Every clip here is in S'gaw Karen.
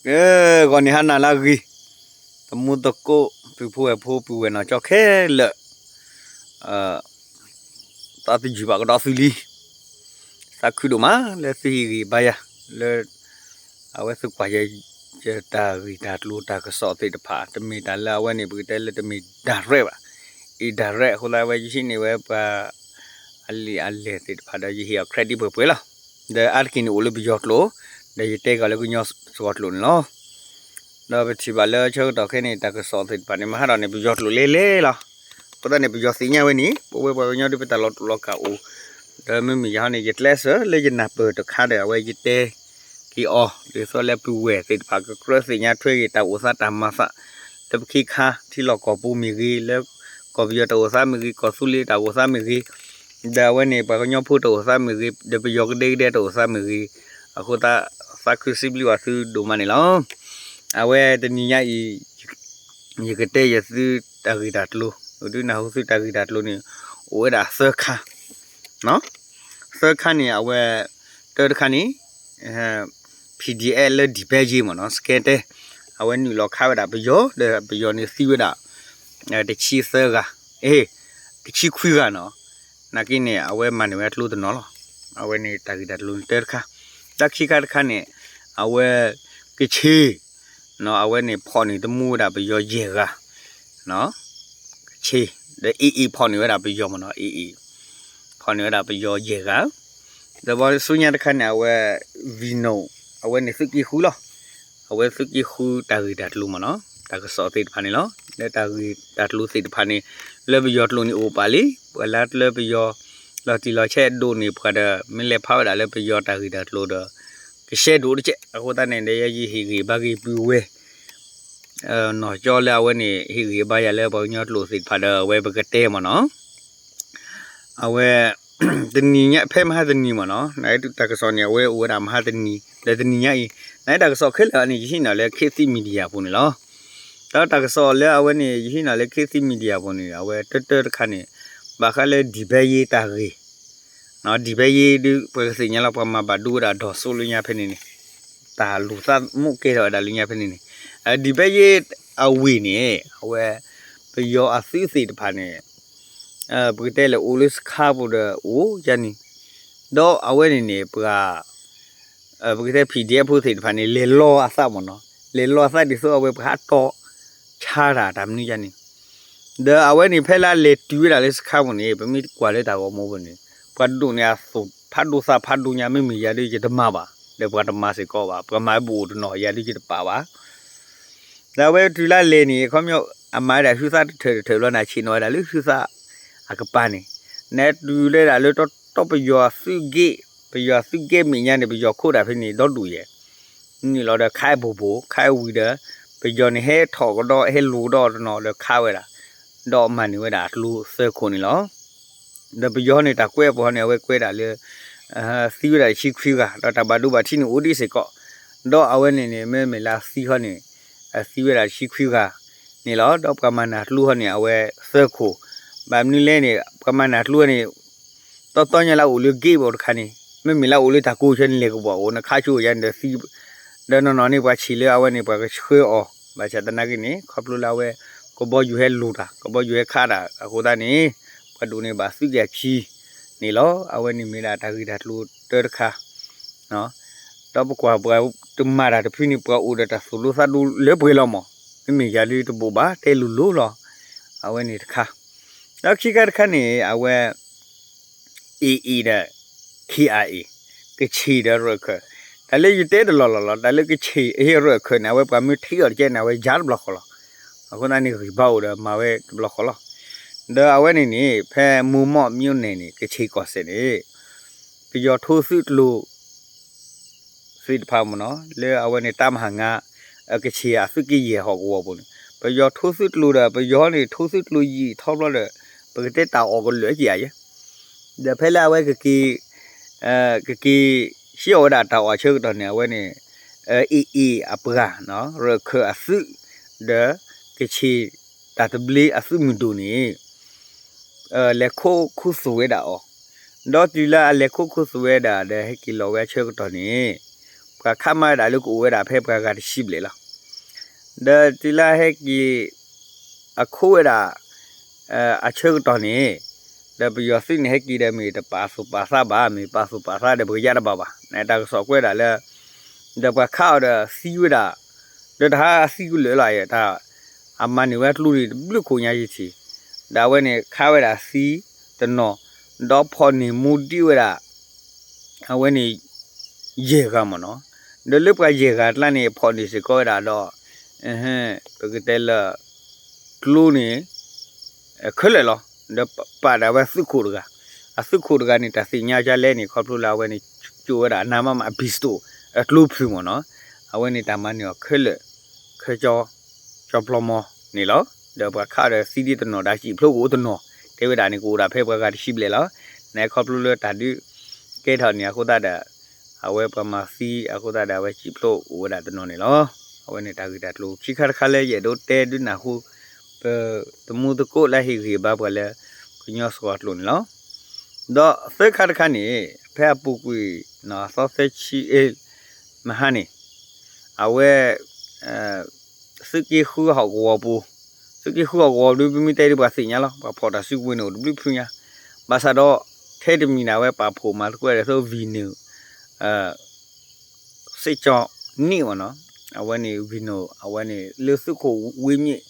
အဂီၢ်န့ၣ် ဟါနၤလၢအဂ့ၤ, သမူသကိး ပုၢ်ဖိဝဲၢ်ဖိ ပုၢ်ဝဲၢ်နီၢ်ကၠီခဲလၢာ်, သးသယုၢ်ဘၣ်ကဒီးသုလံ, သးခုဒိၣ်မးလၢသုဟ့ၣ်ဂံၢ်ဘါယၤ လၢ အဝဲသုကွၢ်ယဲ ယတၢ်ဂ့ၢ်တၢ်ကျိၤတၢ်ကစီၣ်သ့ၣ်တဖၣ် တမ့ၢ်တၢ်လၢအဝဲန့ၣ် ပကတဲလၢတမ့ၢ် direct ဘၣ်, indirect အဃိသတးဝဲ ယဟံးန့ၢ်ဝဲပှၤ အလံာ်အလဲၢ်သ့ၣ်တဖၣ်ဒီး ယဟ့ၣ်အီၤ credit ပှဲၤပှဲၤလီၤ. ဒီးအါတက့ၢ်န့ၣ် အိၣ်လၢပယီၤကျိာ်, ဒီးယတဲကီးလၢကညီစှီၤကျိာ်န့ၣ်လီၤ. ဒီးပထံၣ်ဘၣ်လၢဆၢကတီၢ်ခဲအံၤန့ၣ် တၢ်ကစီၣ်သ့ၣ်တဖၣ်န့ၣ် မဟါဒီးန့ၣ် ပယီၤကျိာ်လဲၤလဲၤလီၤ. အဃိသတးန့ၣ် ပယီၤသ့ၣ်ညါဝဲန့ၣ် ပဝဲပှၤကညီဒုး ပတၢ်လီၤတူာ်လီၤကာ်အိၣ်, ဒီးမ့မ့ၢ်ယၤဟီန့ၣ် ယကျဲးစၢးလၢယနၢ်ပၢၢ်တခါဒီး အဝဲယတဲက့ၤအီၤ ဒ်သိးလၢပုၢ်ဝဲၢ်သ့ၣ်တဖၣ် ကကြၢးသ့ၣ်ညါထွဲက့ၤတၢ်အိၣ်သးတၢ်မၤသး လၢပခ့ခါ ထံလီၢ်ကီၢ်ပူၤမ့ၢ်ဂ့ၤ, လၢကီၢ်ပယီၤတၢ်အိၣ်သးမ့ၢ်ဂ့ၤ, ကီၢ်သူလ့ၤတၢ်အိၣ်သးမ့ၢ်ဂ့ၤ, ဒီးအဝဲန့ၣ် ပှၤကညီဖိတၢ်အိၣ်သးမ့ၢ်ဂ့ၤ, ဒီးပယီၤကဒဲကဒဲတၢ်အိၣ်သးမ့ၢ်ဂ့ၤ, အဃိသတး သးခုစံးဘျုးဘၣ်သုဒိၣ်မးန့ၣ်လီၤ. အဝဲတနံၤညါအံၤ ယကတဲယသုတၢ်ဂ့ၢ်တၢ်ကျိၤ, ဒုးနၢ်ဟူသုတၢ်ဂ့ၢ်တၢ်ကျိၤန့ၣ် အိၣ်ဝဲဒၣ်သၢခါ, သၢခါန့ၣ် အဝဲ တၢတခါန့ၣ် PDF လၢ ဒီပဲယင်း မ့ၢ်နီၤ စကဲတဲ, အဝဲနုာ်လီၤခးဝဲဒၣ်ပယီၤ ဒီးပယီၤန့ၣ်သံဝဲဒၣ် တဆံသၢဂၤ, အ့ တဆံခွံဂၤနီၤ, နာ်က့န့ၣ် အဝဲမၤန့ၢ်ဝဲကျိတနီၤလီၤ. အဝဲန့ၣ်တၢ်ဂ့ၢ်တၢ်ကျိၤန့ၣ်တၢတခါ, တၢ်ခံခါတခါန့ၣ် အဝဲ ကဆ့ၣ် အဝဲန့ၣ်ဖီၣ်န့ၢ်သမူဝဲဒၣ်ပယီၤယဲၢ်ဂၤ, ကဆ့ၣ် ဒီး AA ဖီၣ်န့ၢ်ဝဲဒၣ်ပယီၤမ့ၢ်နီၤ AA ဖီၣ်န့ၢ်ဝဲဒၣ်ပယီၤယဲၢ်ဂၤ, ဒီးဘီဆူညါတခါန့ၣ် အဝဲ Vino အဝဲန့ၣ်သုးက့ဃုလီၤ. အဝဲသုးက့ဃုတၢ်ဂ့ၢ်တၢ်ကျိၤမ့ၢ်နီၤ တၢ်ကစီၣ်သ့ၣ်တဖၣ်န့ၣ်လီၤ. လၢတၢ်ဂ့ၢ်တၢ်ကျိၤသ့ၣ်တဖၣ်န့ၣ် လၢပယီၤကျိာ်န့ၣ်အိၣ်ပာ်လံ, ပှၤလၢလၢပယီၤ လီၤတံၢ်လီၤဆဲးဒိၣ်န့ၢ်ပှၤဒီး မ့ၢ်လဲၤဖးဝဲဒၣ်လၢပယီၤတၢ်ဂ့ၢ်တၢ်ကျိၤဒီး ကရှဲဒိၣ်တကဲး, အဃိသတးန့ၣ် ဒီးယဲယဟ့ၣ်ဂံၢ်ဘါဂ့ၢ်ပုၢ်ဝဲၢ် နီၢ်ကၠီလၢအဝဲန့ၣ် ဟ့ၣ်ဂံၢ်ဘါယၤလၢပှၤကညီကျိာ်သ့ၣ်တဖၣ်ဒီး အဝဲပကတဲမ့ၢ်နီၤ အဝဲ တနံၤညါ ဖဲမဟါတနံၤမ့ၢ်နီၤ နတၢ်ကစီၣ်န့ၣ် အဝဲအိၣ်ဝဲဒၣ်မဟါတနံၤ ဒီးတနံၤညါအံၤ နတၢ်ကစီၣ်ခဲလၢာ်န့ၣ် ယဟံးန့ၢ်လၢ ခေတ်သစ် Media ပူၤန့ၣ်လီၤ. ဒီးတၢ်ကစီၣ်လၢအဝဲန့ၣ် ယဟံးန့ၢ်လၢ ခေတ်သစ် Media ပူၤန့ၣ် အဝဲတၢတၢတခါန့ၣ် ဘၣ်ဃးလၢ ဒီပဲယင်း တၢ်ဂ့ၢ် ဒီပဲယင်း ဒုး ပှၤကသ့ၣ်ညါလီၤ ပှၤမၤဘၣ်ဒိဝဲဒၣ်ဒီးစိလၢညါဖဲန့ၣ်န့ၣ် တၢ်လူၤသးမူးကဲထီၣ်ဝဲဒၣ်လၢညါဖဲန့ၣ်န့ၣ် ဒီပဲယင်း အဝ့ၢ်န့ၣ် အဝဲ ပယီၤအသုးသ့ၣ်တဖၣ်န့ၣ် ပကတဲလၢအိၣ်လၢစခါပူၤဒီးအိၣ်ယါန့ၣ် ဒီးအဝဲန့ၣ်န့ၣ် ပှၤ ပကတဲ PDF ဖိသ့ၣ်တဖၣ်န့ၣ် လဲၤလီအသးမ့ၢ်နီၤ လဲၤလီအသးဒ်သိးအဝဲပှၤဟးတီၢ်ဆါတၢ်တၢ်မနုၤယါန့ၣ် ဒီးအဝဲန့ၣ် ဖဲလၢအလဲၤတုၤဝဲဒၣ်လၢစခါပူၤန့ၣ် ပမ့ၢ်ကွၢ်လၢတၢ်ဂီၤမူပူၤန့ၣ် ပှၤဒိၣ်န့ၢ်အသိးဖးဒိၣ်သးဖးဒိၣ်ညါ မ့မ့ၢ်ယၤဒုးယတမၤဘၣ် ဒီးပှၤတမၤစ့ၢ်ကီးဘၣ် ပှၤမၤပအိၣ်တနီၤ ယၤဒုးယတပာ်ဘၣ် ဒီးအဝဲတုၤလၢအလဲၤန့ၣ် အခီပညီ အမၤဝဲဒၣ်ဟုသၣ်တထၢၣ်တထၢၣ်ဘျီန့ၣ် ဆ့ၣ်နီၤဝဲဒၣ်လၢဟုသၣ်အကပၤန့ၣ် နတုၤလၢဒၣ်လၢတီတီပယီၤသုးဂ့ၢ် ပယီၤသုးဂ့ၢ်မဲာ်ညါန့ၣ် ပယီၤခိးတၢ်ဖဲန့ၣ် ဒီဒူၣ်ယဲၢ် နုာ်လီၤဒီးခးအဲၣ်ဘိၣ်ဘိၣ် ခးအဲၣ်ဝံၤဒီး ပယီၤန့ၣ်ဟဲထီၣ်ကဒီး ဟဲလူၤကဒီးတနီၤဒီးခးဝဲဒၣ် ဒီးမၤန့ၢ်ဝဲဒၣ်အကျိသၢခိၣ်န့ၣ်လီၤ. ဒီးပယီၤန့ၣ် တၢ်ကွဲးအပူၤန့ၣ် အဝဲကွဲးဒၣ်လၢ သံဝဲဒၣ်တဆံခွံဂၤ ဒီးတၢ်ဘၣ်ဒိဘၣ်ထံးန့ၣ်အိၣ်ဒံးစ့ၢ်ကီး ဒီးအဝဲန့ၣ်န့ၣ် မ့မ့ၢ်လၢအသံဟီန့ၣ် အသံဝဲဒၣ်တဆံခွံဂၤန့ၣ်လီၤ. ဒီးပှၤမၤနၢ်ကျိဟီန့ၣ် အဝဲသၢခိၣ် ဘၣ်မနုၤလဲၣ်န့ၣ် ပှၤမၤနၢ်ကျိန့ၣ် တီတီညါလၢအအိၣ်လၢ gate ဘၣ်တခါန့ၣ် မ့မ့ၢ်လၢအအိၣ်လၢတၢ်ကိးဆၢန့ၣ် လဲၤကဘီၣ်အိၣ် နခးဆိယါန့ၣ်ဒီးသံ ဒီးနီၢ်နီၢ်န့ၣ် ပှၤဆံးလၢအဝဲန့ၣ် ပှၤကဆှၢအီၤ ဘၣ်ဆၣ်သနာ်က့န့ၣ် ခီဖျိလၢအဝဲ ကဘီယူၤဟဲလူၤတၢ် ကဘီယူၤဟဲခးတၢ်အဃိသတးန့ၣ် ပှၤဒိၣ်န့ၢ်ဘၣ်သုးက့ၤအခံန့ၣ်လီၤ. အဝဲန့ၣ်မ့ၢ်ဒၣ်တၢ်ဂ့ၢ်တၢ်ကျိၤတၢတခါ ဒီးပကွၢ်ပှၤတမၤတၢ်တဖုန့ၣ် ပှၤအိၣ်ဒီးတၢ်သိၣ်လိသးဒူလၢပှဲၤလီၤမး မ့မ့ၢ်ယၤဒုးတဘိးဘၣ် တဲလိၤလိၤလီၤ. အဝဲန့ၣ်တခါ ဒီးခံခါတခါန့ၣ် အဝဲ AA ဒီး KIA ကချ့ၣ်ဒီးရၢၢ်ခၢၣ် တၢ်လၢယတဲတလီၢ်လီၢ်လီၤ တၢ်လၢကချ့ၣ်အ့ၣ်ရၢၢ်ခၢၣ်န့ၣ် အဝဲပှၤမ့ၢ်ထံၣ်အီၤတကဲန့ၣ် အဝဲယါတဘျီဃီလီၤ. အဃိသတးန့ၣ် ဂံၢ်ဘါအိၣ်ဒီးမၤဝဲတဘျီဃီလီၤ. ဒီးအဝဲန့ၣ်န့ၣ် ဖဲမိၢ်မီၢ်မျိၣ်န့ၣ်န့ၣ် ကချ့ၣ်ကီၢ်စဲၣ်န့ၣ် ပယီၤထိသုးကျိၤ သ့ၣ်တဖၣ်မ့ၢ်နီၤ လၢအဝဲန့ၣ် တၢ်မဟါငါ ကချ့ၣ်အသုးက့ယဲၢ်ဟီၣ်ကဝီၤပူၤန့ၣ် ပယီၤထိသုးကျိၤဒီး ပယီၤန့ၣ် ထိသုးကျိၤယံာ်ထီဘျီဒီး ပကတဲတၢ်အီၣ်ကလၢာ်က့ၤဧါယဲ ဒီးဖဲလၢအဝဲကက့ၤ ကက့ၤ ဟံးအီၣ်ဝဲဒၣ်တၢ်အီၣ်ဆၢကတီၢ်န့ၣ် အဝဲန့ၣ် AA အပှၤ ရၢၢ်ခၢၣ်အသုး ဒီး ကချ့ၣ်တၢ်သဘျ့အသုးမုၢ်ဒိၣ်န့ၣ် လဲၤခိးခူသူၣ်ဝဲဒၣ်အီၤ, ဒီးတုၤလၢအလဲၤခိးခူသူၣ်ဝဲဒၣ်ဒီး ဟဲက့ၤလီၤဝဲအဆၢကတီၢ်န့ၣ် ပှၤခးမၤဝဲဒၣ်လၢကအိၣ်ဝဲဒၣ်ဖဲပှၤဂၤတဆံဘျဲၣ်လီၤ. ဒီးတုၤလၢဟဲက့ၤ အခိးဝဲဒၣ် အဆၢကတီၢ်န့ၣ် ဒီးပယီၤသုးန့ၣ်ဟဲက့ၤဒီးမ့ၢ်တပာ်သူၣ်ပာ်သးဘၣ်, မ့ၢ်ပာ်သူၣ်ပာ်သးဒီးပကယါတဘၣ်ဘၣ်, နတၢ်ကစီၣ်ကွဲးဒၣ်လၢ ဒီးပှၤခးအီၤဒီးသံဝဲဒၣ်, ဒီးတဟါသံကလၢာ်လီၤ, တၢ် အမၤန့ၢ်ဝဲကျိန့ၣ်တဘျုးခိၣ်ညါယထံၣ်, ဒီးအဝဲန့ၣ်ခးဝဲဒၣ်သံတနီၤ, ဒီးဖီၣ်န့ၢ်မူဒံးဝဲဒၣ် အဝဲန့ၣ် ယဲၢ်ဂၤမ့ၢ်နီၤ, ဒီးလၢပှၤယဲၢ်ဂၤအကျါန့ၣ် ဖီၣ်န့ၢ်စ့ၢ်ကီးဝဲဒၣ်ဒီး ပကတဲလၢ ကျိန့ၣ် ခဲလၢာ်လီၤ, ဒီးပာ်ဒၣ်ဝဲသုးခိၣ်တဂၤ, အသုးခိၣ်တဂၤန့ၣ် တၢ်သ့ၣ်ညါဒ်လဲၣ်န့ၣ် ခီဖျိလၢအဝဲန့ၣ် ကၠိဝဲဒၣ်အနါမးမး အ pistol အကျိဖုမ့ၢ်နီၤ, အဝဲန့ၣ်တၢ်မၤန့ၢ်အီၤခဲလၢာ် ခဲကၠီ ကၠီပျီမီန့ၣ်လီၤ. ဒီးပှၤခးဒီးသံဒ်တနီၤ ဒီးစံာ်ဖျိကအိၣ်တနီၤ, တဲဝဲဒၣ်န့ၣ် ကအိၣ်ဒၣ်ဖဲပှၤဂၤတဆံဘျဲၣ်လီၤ. နခီဖျိလၢတၢ်ဒုးကဲထီၣ်န့ၣ်အဃိသတးဒီး အဝဲပှၤမၤသံအဃိသတးဒီး အဝဲစံာ်ဖျိအိၣ်ဝဲဒၣ်တနီၤန့ၣ်လီၤ. အဝဲန့ၣ်တၢ်ဂ့ၢ်တၢ်ကျိၤခံခါတခါလၢယအဲၣ်ဒိးတဲဒုးနၢ်ဟူ ပသမူသကိးလၢဟ့ၣ်ဂံၢ်ဘါပှၤလၢ ကညီစှီၤအကျိၤန့ၣ်လီၤ. ဒီးသၢခါတခါန့ၣ် ဖဲအပူၤကွံာ် သီသၢဆံ မဟါန့ၣ် အဝဲ သုးက့ဃုဟီၣ်ကဝီၤပူၤ, သုးက့ဃုဟီၣ်ကဝီၤဒုး ပမ့ၢ်တဲဒုးပှၤသ့ၣ်ညါလီၤ, ပှၤဖီၣ်တၢ်စုကဝဲၤန့ၣ်အိၣ်တဘျုးဖုညါ, ဘၣ်ဆၣ်ဒီး ထဲတမံၤန့ၣ် အဝဲပာ်ဖှိၣ်မၤသကိးဒီးသိး Vinu စ့ၣ်ကၠီနံၣ်မ့ၢ်နီၤ, အဝဲန့ၣ် Vinu အဝဲန့ၣ်လၢသုးခိၣ်ဝ့ၢ်မ့ၣ်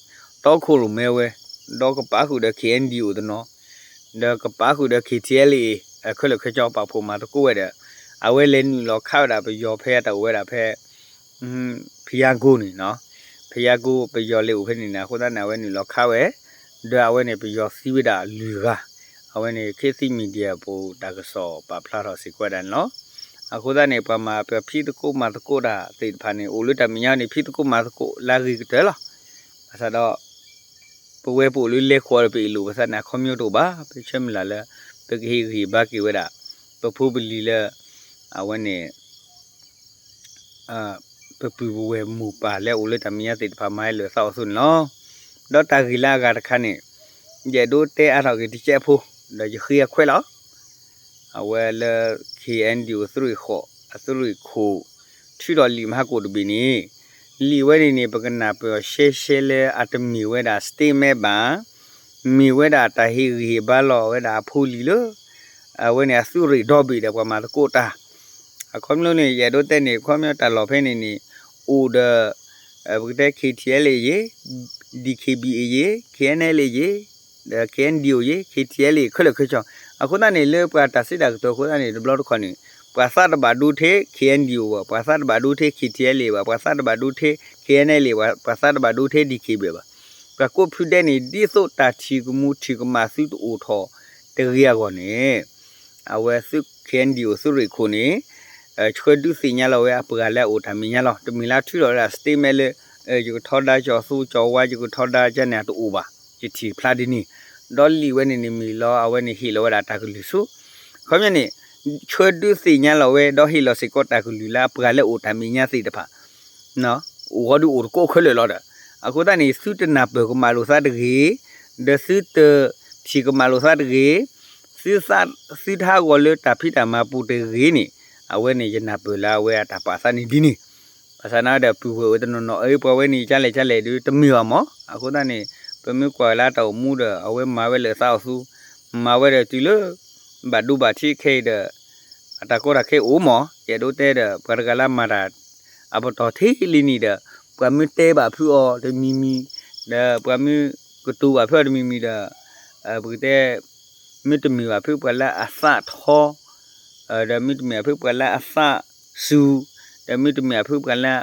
တီခိၣ်ရိၣ်မဲဝဲ, ဒီးကပာ်ဃုာ်ဒီး K N D O တနီၤ, ဒီးကပာ်ဃုာ်ဒီး K T L A ခဲလၢာ်ခဲဆ့ပာ်ဖှိၣ်မၤသကိးဝဲဒီး အဝဲလဲၤနုာ်လီၤခးဝဲဒၣ်ပယီၤဖဲအတၢ်အိၣ်ဝဲဒၣ်ဖဲ ဖယါကိန့ၣ်နီၤ, ဖယါကိပယီၤလဲၤအိၣ်ဖဲန့ၣ်န့ၣ် အဃိသတးန့ၣ် အဝဲနုာ်လီၤခးဝဲ, ဒီးအဝဲန့ၣ်ပယီၤသံဝဲဒၣ်လွံၢ်ဂၤ, အဝဲန့ၣ် ခေတ်သစ် Media ပူၤတၢ်ကစီၣ်ပာ်ဖျါထီၣ်စ့ၢ်ကီးဝဲဒၣ်န့ၣ်လီၤ. အဃိသတးန့ၣ် ပှၤမၤပဖံးသကိးမၤသကိးတၢ်သ့ၣ်တဖၣ်န့ၣ် အိၣ်လၢတၢ်မဲာ်ညါန့ၣ် ဖံးသကိးမၤသကိးလၢအဂ့ၤကတၢၢ်လီၤ. ဘၣ်ဆၣ်ဒီး ပဝဲပအိၣ်လၢလဲၤဃီၤဒီးပအ့ၣ်လိာ်ပသးန့ၣ် အခီပညီတအိၣ်ဘၣ်, ပဆၢမုၢ်လၢ်လၢ ပကဟ့ၣ်ဂံၢ်ဘါက့ၤဝဲဒၣ် ပဖိပလံၤလၢ အဝဲန့ၣ် ပပုၢ်ပဝဲၢ်မိၢ်ပၢ်လၢအအိၣ်လၢတၢ်မဲာ်ညါသ့ၣ်တဖၣ်မၤဟဲလၢာ်သးအီၤအသိးန့ၣ်လီၤ. ဒီးတၢ်ဂ့ၢ်လၢအဂၤတခါန့ၣ် ယအဲၣ်ဒိးတဲအါထီၣ်က့ၤတကဲးဖိ ဒီးယဃ့အခွဲးလီၤ. အဝဲလၢ K N D O သုးရ့ၣ်ဃိး အသုးရ့ၣ်ခိၣ် ထုးထီၣ်လံာ်မဟါကိၣ်တဘ့ၣ်န့ၣ်, လံာ်ဝဲန့ၣ်န့ၣ် ပကနၢ်ပၢၢ်အီၤရှဲရှဲလၢအတမ့ၢ်ဝဲဒၣ် statement ဘၣ်, မ့ၢ်ဝဲဒၣ်တၢ်ဟ့ၣ်ဂံၢ်ဟ့ၣ်ဘါလီၤဝဲဒၣ်အဖိလံၤလၢ အဝဲန့ၣ်အသုးရ့ၣ်ဒီဘ့ၣ်ဒီးပှၤမၤသကိးတၢ် အခီပညီန့ၣ် ယအဲၣ်ဒိးတဲန့ၣ် အခီပညီတၢ်လီၢ်ဖဲန့ၣ်န့ၣ် အိၣ်ဒီး ပကတဲ K T L A ယ့ၣ်, D K B A ယ့ၣ်, K N L A ယ့ၣ်, K N D O ယ့ၣ်, K T L A ခဲလၢာ်ခဲဆ့, အဃိသတးန့ၣ် လၢပှၤတၢ်စံးတၢ်ကတိၤအဃိသတးန့ၣ် တဘျီတခီၣ်န့ၣ် ပှၤသးတဘၣ်ဒိထဲ K N D O ဘၣ်, ပှၤသးတဘၣ်ဒိထဲ K T L A ဘၣ်, ပှၤသးတဘၣ်ဒိထဲ K N L A ဘၣ်, ပှၤသးတဘၣ်ဒိထဲ D K B A ဘၣ်. ပှၤကိးဖုဒဲးန့ၣ် ဒ်သိးတၢ်ထံၣ်ကမူထံၣ်ကမၣ်သုတအိၣ်ထီၣ်တဂ့ၤအဂီၢ်န့ၣ် အဝဲသုး K N D O သုးရ့ၣ်ခိၣ်န့ၣ် ဆှၢဒုးသ့ၣ်ညါလီၤဝဲအပှၤလၢအအိၣ်တၢ်မဲာ်ညါလီၤ. တမ့ၢ်လၢထုးထီၣ်ဝဲဒၣ် statement လၢ ယကထီဒါကၠီၤသူကၠီၤဝါ ယကထီဒါကန့ၣ် အတအိၣ်ဘၣ်. ယထံၣ်ဖျါဒ်န့ၣ်, ဒီးလံာ်ဝဲန့ၣ်န့ၣ်မ့ၢ်လီၤ အဝဲန့ၣ်ဟ့ၣ်လီၤဝဲဒၣ်တၢ်ကလုၢ်ဆူ အခီပညီန့ၣ် ဆှၢဒုးသ့ၣ်ညါလီၤဝဲ ဒီးဟ့ၣ်လီၤစ့ၢ်ကီးတၢ်ကလုၢ်လၢအပှၤလၢအအိၣ်တၢ်မဲာ်ညါသ့ၣ်တဖၣ် အိၣ်ဃီဒုးအိၣ်တကိးခဲလၢာ်လီၤဒီး အဃိသတးန့ၣ် သုတနၢ်ပၢၢ်ကမၣ်လိာ်သးတဂ့ၤ, ဒီးသုတထံၣ်ကမၣ်လိာ်သးတဂ့ၤ, သုသး သုတဟးဂီၤလၢတၢ်ဖံးတၢ်မၤပူၤတဂ့ၤန့ၣ် အဝဲန့ၣ်ယနၢ်ပၢၢ်လၢအဝဲအတၢ်ပာ်သးန့ၣ်ဒ်န့ၣ်, ဘၣ်ဆၣ်န့ၣ်ဒီးပုၢ်ဝဲၢ်အိၣ်တနီၤနီၤ အၢ ပှၤဝဲန့ၣ်ကလဲၣ်ကလဲၣ်ဒုးတမ့ၢ်ဘၣ်မး, အဃိသတးန့ၣ် ပမ့ၢ်ကွၢ်လၢတၢ်အိၣ်မူဒီး အဝဲမၤဝဲလၢာ်သးအီၤသူ, မၤဝဲဒီးတုၤလၢ ဘၣ်ဒိဘၣ်ထံးခဲအံၤဒီး အတၢ်ကီတၢ်ခဲအိၣ်မး, ယအဲၣ်ဒိးတဲဒီး ပှၤတဂၤလၢမၤတၢ် အပတီၢ်ထဲလံန့ၣ်ဒီး ပှၤမ့ၢ်တဲဘၣ်ဖုးအီၤတမံၤမံၤ, ဒီးပှၤမ့ၢ်ကတိၤဘၣ်ဖုးအီၤတမံၤမံၤဒီး ပကတဲ မ့ၢ်တမ့ၢ်ဘၣ်ဖုးပှၤလၢအသးထီ, ဒီးမ့ၢ်တမ့ၢ်ဘၣ်ဖုးပှၤလၢအသးစူၤ, ဒီးမ့ၢ်တမ့ၢ်ဘၣ်ဖုးပှၤလၢ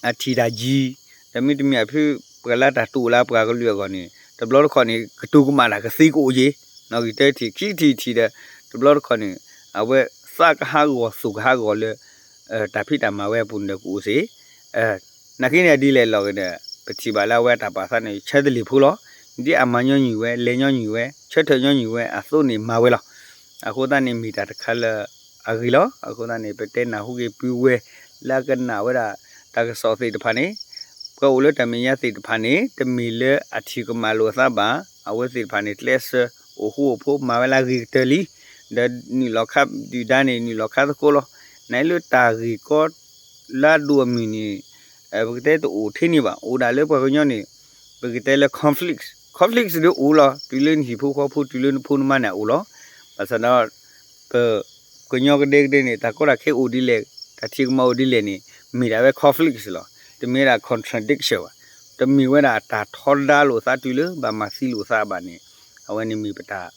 အထံၣ်တၢ်ယံၤ, ဒီးမ့တမ့ၢ်အဖုပှၤလၢတၢ်တိာ်လၢပှၤကလုာ်အဂီၢ်န့ၣ် တဘျီတခီၣ်န့ၣ် ကတိၤကမၣ်တၢ်ကသ့ကအိၣ်ယ့ၤ, နီၣ်ဂံၢ်တၢထံၣ်ခံထံၣ်ထံၣ်ဒီး တဘျီတခီၣ်န့ၣ် အဝဲသးကဟးဂီၤသူၣ်ကဟးဂီၤလၢ တၢ်ဖံးတၢ်မၤဝဲအပူၤန့ၣ်ဒီးကအိၣ်စ့ၢ် နာ်က့န့ၣ် ဒ်လဲၣ်လီၤဂ့ၤဒီး ပထံၣ်ဘၣ်လၢအဝဲအတၢ်ပာ်သးန့ၣ် ဆၢတလ့ၢ်ဖိလီၤ. ဒ်အမၤညီနုၢ်ဝဲ လဲၤညီနုၢ်ဝဲ ဆၢထၢၣ်ညီနုၢ်ဝဲအသိးန့ၣ်မၤဝဲလီၤ. အဃိသတးန့ၣ် မ့ၢ်တၢ်တခါလၢအဂ့ၤလီၤ. အဃိသတးန့ၣ် ပတဲနၢ်ဟူက့ၤပုၢ်ဝဲၢ်လၢအကနၣ်ဝဲဒၣ် တၢ်ကစီၣ်သ့ၣ်တဖၣ်န့ၣ် ပှၤအိၣ်လၢတၢ်မဲာ်ညါသ့ၣ်တဖၣ်န့ၣ် တမ့ၢ်လၢအထံၣ်ကမၣ်လိာ်အသးဘၣ်. အဝဲသ့ၣ်တဖၣ်န့ၣ် ကျဲးစၢးအိၣ်ဃူအိၣ်ဖိးမၤဝဲလၢအဂ့ၤကတၢၢ်လံ. ဒီးနုာ်လီၤခးဒုၣ်ဒါန့ၣ် နုာ်လီၤခးသကိးလီၤ. နလၢတၢ်ဂ့ၢ်ကီ လၢဒိၣ်အမုၢ်န့ၣ် ပကတဲတအိၣ်ထဲန့ၣ်ဘၣ်, အိၣ်ဒၣ်လၢပှၤကညီန့ၣ် ပကတဲလၢ conflict, conflict ဒ်အိၣ်လီၤ. တုၤလၢနဟံၣ်ဖိဃီဖိ တုၤလၢနဖိနမါန့ၣ်အိၣ်လီၤ. ဘၣ်ဆၣ်ဒီး ပ ကညီကဒဲကဒဲန့ၣ် တၢ်ကီတၢ်ခဲအိၣ်ဒ်လဲၣ်, တၢ်ထံၣ်ကမၣ်အိၣ်ဒ်လဲၣ်န့ၣ် မ့ၢ်ဒၣ်ဝဲ conflict လီၤ. တမ့ၢ်ဝဲဒၣ် contradiction ဘၣ်. တမ့ၢ်ဝဲဒၣ်တၢ်ထီဒါလိာ်သးတုၤလၢ ဘၣ်မၤသံလိာ်သးဘၣ်န့ၣ် အဝဲန့ၣ်မ့ၢ်ပတၢ်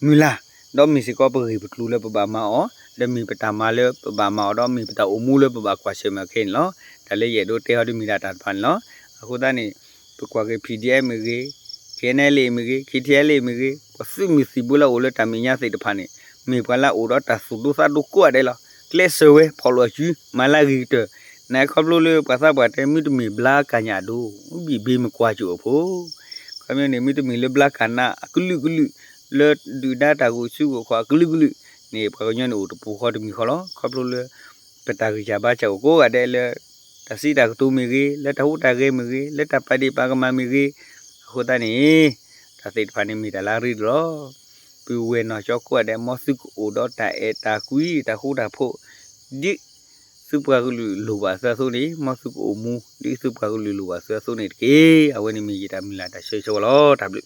မုၢ်လၢ်, ဒီးမ့ၢ်စ့ၢ်ကီးပဂ့ၢ်ပကျိၤလၢပဘၣ်မၤအီၤ, ဒီးမ့ၢ်ပတၢ်မၤလၢပဘၣ်မၤအီၤ, ဒီးမ့ၢ်ပတၢ်အိၣ်မူလၢပဘၣ်ကွၢ်ဆၢၣ်မဲာ်ခဲအံၤန့ၣ်လီၤ. တၢ်လၢယအဲၣ်ဒိးတဲဟီဒ်မ့ၢ်ဒၣ်တၢ်တဖၣ်န့ၣ်လီၤ. အဃိသတးန့ၣ် ပကွၢ်က့ၤ P D F မ့ၢ်ဂ့ၤ, K N L A မ့ၢ်ဂ့ၤ, K T L A မ့ၢ်ဂ့ၤ, ပသုးမုၢ်သံၣ်ဘိလၢအအိၣ်လၢတၢ်မဲာ်ညါသ့ၣ်တဖၣ်န့ၣ် မ့ၢ်ပှၤလၢအအိၣ်ဒီးတၢ်သူၣ်ဒိသးဒိကိးဂၤဒဲးလီၤ. ကျဲးစၢးဝဲ ဖီၣ်လိာ်စု မၤလၢအဂ့ၤကတၢၢ်, နခီဖျိလၢပှၤသးပှၢ်တဲ မ့တမ့ၢ်ဘျါကညးဒိၣ် ဘံၣ်ဘ့မကွၢ်ကၠိအဖိ ခီပညီန့ၣ် မ့တမ့ၢ်လၢဘျါကနးအကလုာ်ကလုာ်, လၢဒုၣ်ဒါတၢ်ဂုာ်ဆူၣ်ဂုာ်ခီၣ်အကလုာ်ကလုာ်န့ၣ် ပှၤကညီန့ၣ်အိၣ်တပူၤဃီတမံၤဃီလီၤ. ခီဖျိလၢ ပတၢ်ဂံၢ်စၢ်ဘါစၢ်အိၣ်ကိးဂၤဒဲးလၢ တၢ်စံးတၢ်ကတိၤမ့ၢ်ဂ့ၤ, လၢတၢ်ဟူးတၢ်ဂဲၤမ့ၢ်ဂ့ၤ, လၢတၢ်ပာ်ဒ့ၣ်ပာ်ကမၣ်မ့ၢ်ဂ့ၤ, အဃိသတးန့ၣ် တၢ်သ့ၣ်တဖၣ်န့ၣ်မ့ၢ်တၢ်လၢအရ့ဒိၣ်လီၤ. ပုၢ်ဝဲၢ်နီၢ်ကၠီကိးဂၤဒဲး မ်သုကအိၣ်ဒီးတၢ်အဲၣ်တၢ်ကွံ တၢ်ဃူတၢ်ဖိး ဒ်သုပှၤကလုာ်လိၣ်ဘၣ်သုအသိးန့ၣ်, မ်သုကအိၣ်မူ ဒ်သုပှၤကလုာ်လိၣ်ဘၣ်သုအသိးန့ၣ်တက့ၢ်. အဝဲန့ၣ်မ့ၢ်ယတၢ်မုၢ်လၢ်တၢ်ဆၢဂ့ၤဆၢဝါလီၤ. တၢ်ဘျုး